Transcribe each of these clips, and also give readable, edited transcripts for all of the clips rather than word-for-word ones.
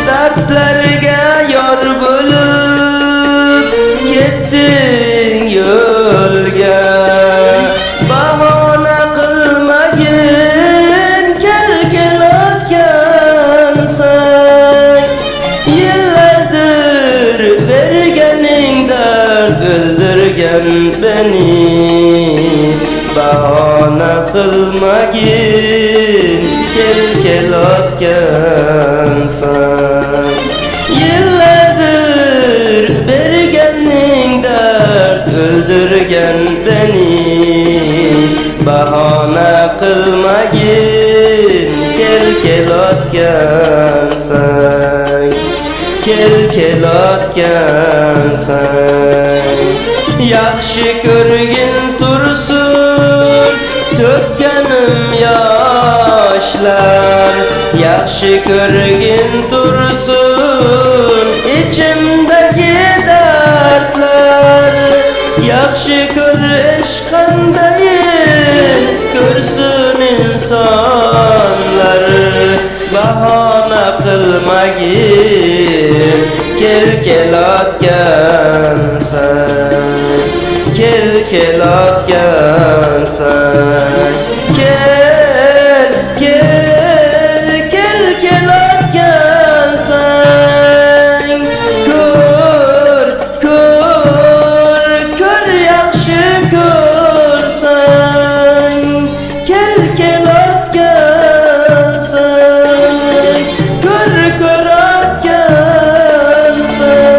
Dardlarga yor bo'lib ketding yo'lga, bahona qilmagin kel kelayotgansan. Yillardir berganing dard o'ldirgan beni, bahona qilmagin kel kelayotgansan. Yillardir berganing dard o'ldirgan beni, bahona qilmagin kel kelayotgansan, kel kelayotgansan. Yaxshi ko'rgin tursun to'kkanim yoshlar, yaxshi ko'rgin tursun ichimdagi dardlar. Yaxshi ko'rish qandayin ko'rsin insonlar, bahona qilmagin kel kelayotgansan, kel kelayotgansan, kel kel kel kelayotgansan. Ko'r ko'r ko'r yaxshi ko'rsang, kel kelayotgansan, ko'r ko'rayotgansan.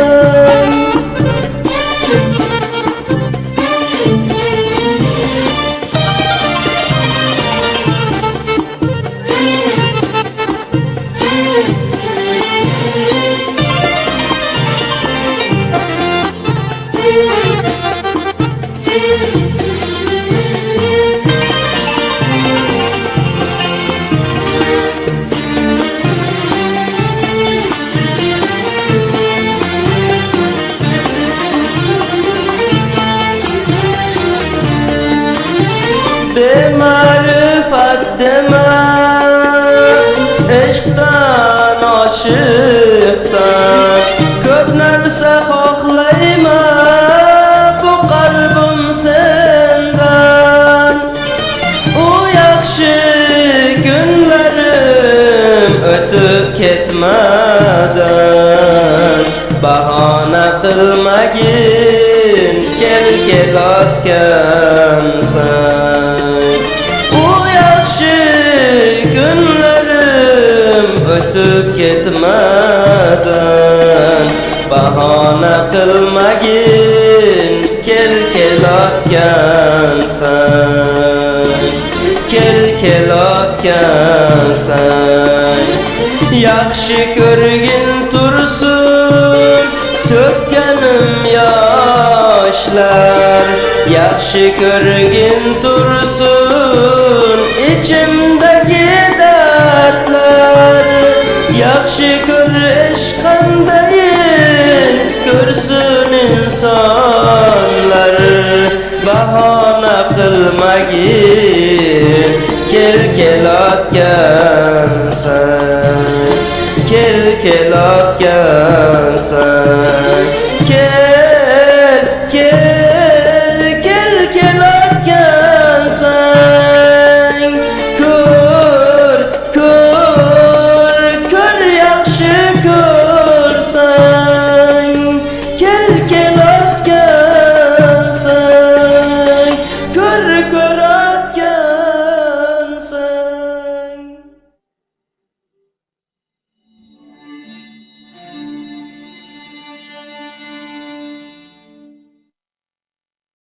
Bema'rifat dema ishqdan, oshiqdan ko'p narsa xohlayman bu qalbim sendan. U yaxshi kunlarim o'tib ketmadan, bahona qilmagin kel kelayotgansan. U yaxshi kunlarim o'tib ketmadan, bahona qilmagin kel kelayotgansan, kel kelayotgansan. Yaxshi ko'rgin tursun to'kkanim yoshlar, yaxshi ko'rgin tursun ichimdagi dardlar. Yaxshi ko'rish qandayin ko'rsin insonlar, bahona qilmagin kel kelayotgansan, kel kelayotgansan.